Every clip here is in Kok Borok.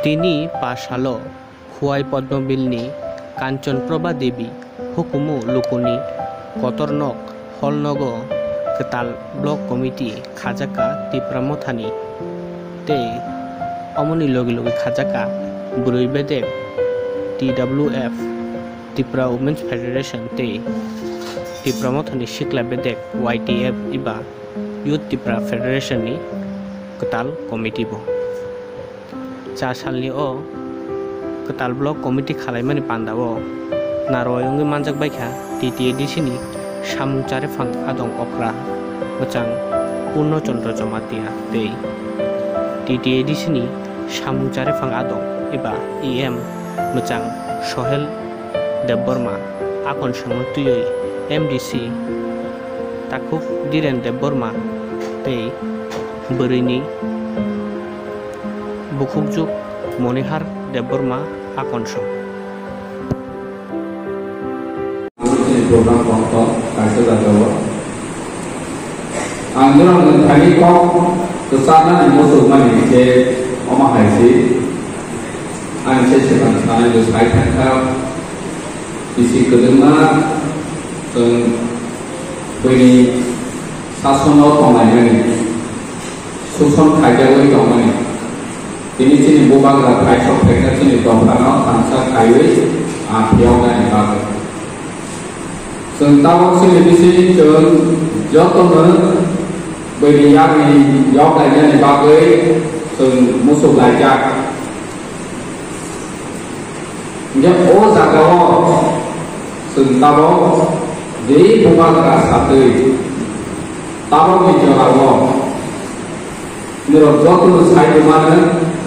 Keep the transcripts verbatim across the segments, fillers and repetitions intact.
Tini pa salo Huai Podnobilni Kanchanprabha Devi hukumu lukuni kotornok holnogo kwtal Block Committee khajaka Tipra Mothani tei omoni logi logi khajaka bwrwi bedek T W F, Tipra Women's Federation tei Tipra Mothani sikla bedek Y T F eba Youth Tipra Federation ni kwtal committee bo. Cha salni o kwtal block committee khalaimani pandao narwai wngwi manjak baikha T T A D C ni samung chariphang adong okra mwchang Purno Chandra Jamatia tei T T A D C ni samung chariphang adong eba E M mwchang Sohel Debbarma, akon songno twiwi M D C takhuk Dhiren Debbarma tei bwrwini bukhukjuk Monihar Debbarma akon song. Program kotor kaisa jagao. Ang norokno thani kok kwcharnani muchungmani khe omo hai se. Ang se swkang sanai bo sai thangkha. Bisi kwdwngma chwng buini sasono tonglaimani, suson khaijagwi tongmani. Tini chini bubagra phaisok phaikha chini dophano thansa khaiwi, ah, phiyoknani bagwi. Chwng tabok chini bisingni chwng jotono buini yakni yok lainani bagwi chwng muchuk laijak. Hingkhe o jagao chwng tabok je bubagra satwi tabokni jorao norok jotono sai tongmani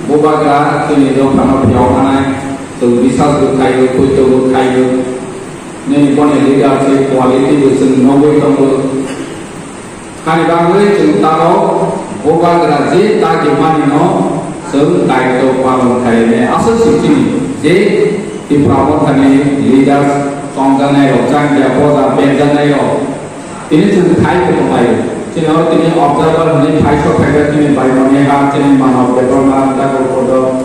bubagra chini dophano phiyok manai chwng bisas bo khaio, poito bo khaio. Nini boni leadership quality bo chwng nugwi tongo. Hani bagwi chwng tamo bubagra je dagimani no chwng daitw palon khainai aswk swichini je Tipra Mothani leaders tongjaknai rok, jangja boja berjaknai rok tini chwng khai kutung laio. Chini oro tini observer hwnwi phaisok phaikha chini bai mani ha chini Manav Debbarma, Thakur Kodok,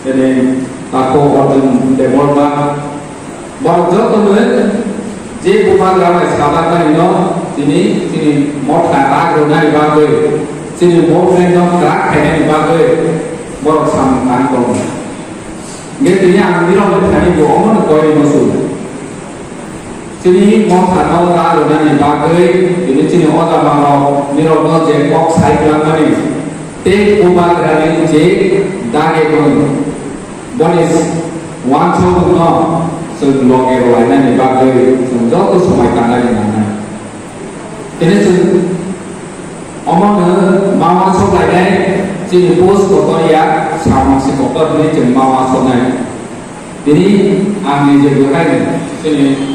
Tini Tako Arjun Debbarma, borok jotono je bubagra bai sajakmani no tini chini motha rak rwnani bagwi, chini movement no kwrak khainani bagwi borok samung tang tongo. Hingkhe tini ang nirok ni thani bo omono koi rwma su. Chini mothano ta rwnani bagwi tini chini oja manrok nirokno je kok sai twlangmani tei bubagrani je dagimung boni uansukmungno chwng loge rwlainani bagwi chwng joto swmai tangnani nangnai. Tini chwng omono ma uansuk lainai chini post kotor ya samung si kotor hwnwi chwng ma uansuknai. Tini ang nije bwkhai chini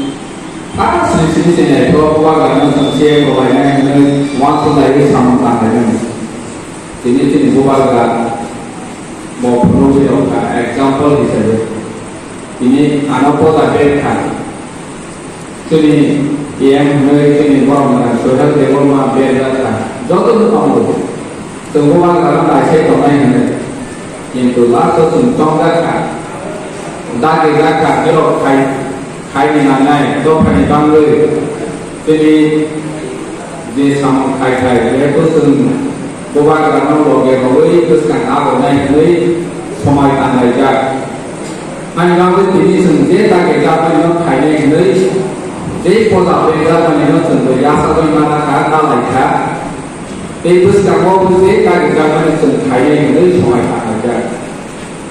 ta sini sini chini aitho bubagra no chwng C M rwlainai hwnwi uansuk laiwi samung tanglainai. Tini chini bubagra bo phunukwi rwkha example hisabe. Tini ano poda bag kha. Chini E M hwnwi chini borok mwnai Sohel Debbarma berjak kha. Joto no tongo. Chwng bubagra no naisai tongnai hwnwi. Kintu last o chwng chongjak kha. Dagijak kha, borok khai, khaini nangnai, dophani bangwi. Chini je samung khai khai, jehetu chwng bubagrano loge rwui bwskang abonai hwnwi somai tanglaijak. Ani bagwi tini chwng je dagwi jakmani no khainai hwnwi, je poja pejak mani no chwng bo yasagwi mana kha, ta lai kha. Tei bwskango bo je dagwi jakmani chwng khainai hwnwi somai tanglaijak.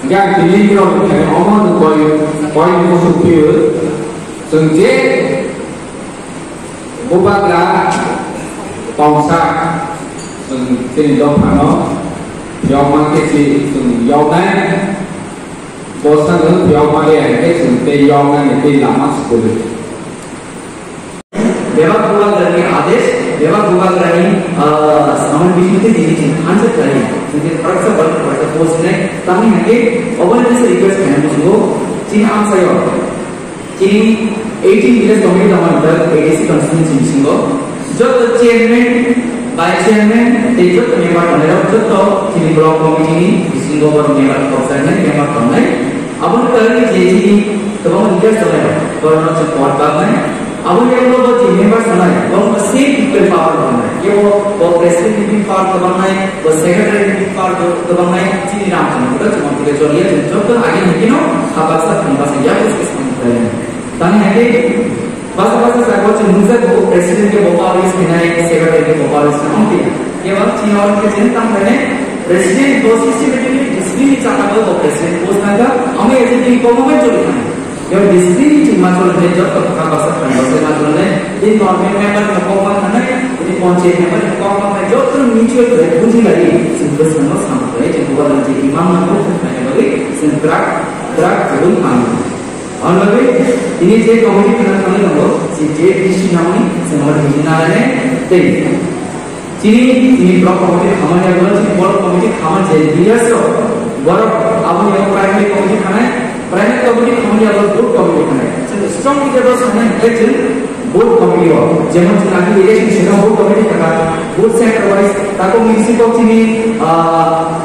Hingkhe ang tini borokni thani omo no koi, koi ni muchung phiywi, chwng je bubagra tongsa, chwng chini dophano yokma khe si chwng yoknai, bwsano yokma le hingkhe chwng tei yoknani tei lama sukuli. Bebak bubagrani adesh, bebak bubagrani, ah, samani bisingtwi tini chini answer khlai, chini khoroksa ba khoroksa post hinai, tamni hake obo ni request khlaina muchungo, chini amsayo, chini eighteen village committee tongma A D C constituency bisingo, joto chairman Vice chairman tei joto member tongnai rok joto chini block committee ni bisingo borok member khoroksa hinwi member tongnai. Aboni bagwi je chini kwbangma leaders tongnai rok, borokno chwng kok baknai. Aboni ulo bo je members tongnai, borokno same equal power tongnai. Kebo bo president ni power kwbangnai, bo secretary ni power kwbangnai, chini ram tongnai, chwng tongwi choliya, chwng joto agi hikino habaksa thangba se yakung se samung khlainai. Tani hake basa basa jaga o chwng nukjak bo president khe bo power use khainai, secretary khe bo power use khainai, ongkhe. Kebo chini order khe chwng tang khainai, president bo systematically discipline ni chakha bo president post nangkha, amo ejek ni kokno bai choli khainai. Kebo discipline ni chwng ma choli khainai, joto kha basa khan basa ma choli khainai, tei government member ni kokma khainai, tei panchayat member ni kokma khainai, joto mutual khlai buji lai, chwng bwskango samung khlai, chwng bubagra je imam nangkha, khainai bagwi chwng kwrak kwrak chubui khainai. Aro bagwi tini je committee khna thangwi tongo, je, je D C namani, chwng abo D C nalainai tei chini, chini block committee khamani abo chini block committee khamani je leaders rok, borok aboni abo primary committee khanai, primary committee khamani abo booth committee khanai. Chwng strong leader rok sanai hwnkhe chwng booth committee o, jemon chwng agi election sino booth committee thaka, booth center wise, tako municipal chini, ah,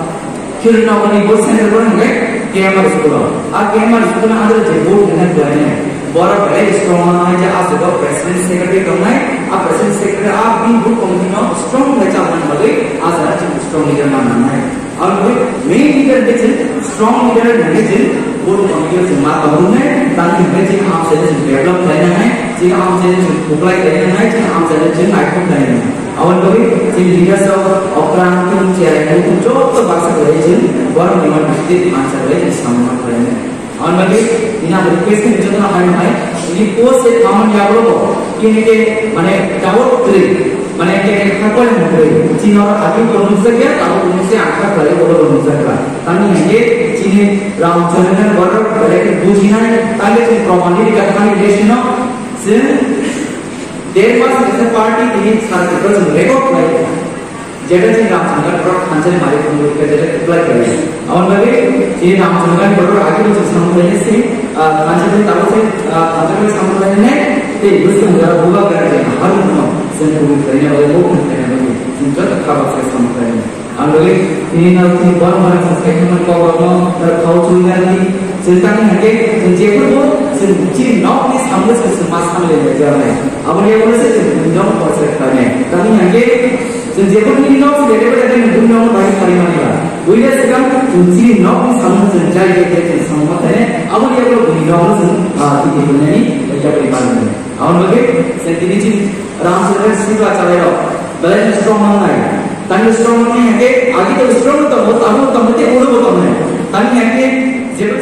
Chwrwngno hwnwi bo center bo hwnwi K M R school o. A K M R school no under je board hwnwi khlainai. Borok belai strong manai je aswk o president secretary tongnai. A president secretary a bini board committee no strong khlai chapnani bagwi a jaga chwng strong leader ma nangnai. Aboni main leader khe chwng strong leader hwnwi chwng board committee o chwng ma tongnai. Tangwi hwnwi chwng amchaino chwng develop khlai nangnai. Chwng amchaino chwng kwplai khlai nangnai. Chwng amchaino chwng naithok khlai nangnai. Aboni bagwi chini leaders rok okra, tun, chera, tun joto baksa khlai chini borok ni man state ni mansa khlai chini samung khlai nai. Aboni bagwi ini ang request khe joto hai hai ini post se amon ya bro kini ke mane doubt khlai mane ke khakol mo khlai chini oro agi ko nuksa ya abo nuksa ang kha khlai oro nuksa khlai tani hingke chini ram chondra borok khlai ke bujinai tani chini proman ni ka thani desino chini Der mas kaisa party tini sar kwtal chwng record khlai. Jeta chini ram sangha borok thansa ni mari phunuk khe jeta kwplai khlai. Aboni bagwi chini ram sangha ni borok agi bo chwng samung khlai se, ah, thansa ni tabuk se, ah, thansa ni samung khlai ne, tei bwswng jora bubagra khe harung no chwng kubui khlai na bagwi, bo khlai na bagwi chwng joto kha baksa samung khlai. Ang bagwi tini no tini borok mara chwng sai thangmani kok rokno norok thau churi nani chwng tangwi hwnkhe chwng jephuru bo chwng chini nokni samung chwng chwng ma samlai lai jaknai. Aboni yagulo se chwng buini nok kochai khlainai. Tamni hwnkhe chwng jephuru nini nok se dede bede nini buini nok bai khlai mani ba. Buini swkang chwng chini nokni samung chwng jai khe khe chwng samung ma khlainai. Aboni yagulo buini nokno chwng, ah, tini buini nani bai khlai mani. Aboni bagwi chwng tini chini Ram Sangha ni sikla chalairok belai strong mangnai. Tani strong mangnai hwnkhe agi to strong tongo, tabuk tongo, tei ulo bo tongnai. Tani hwnkhe jeba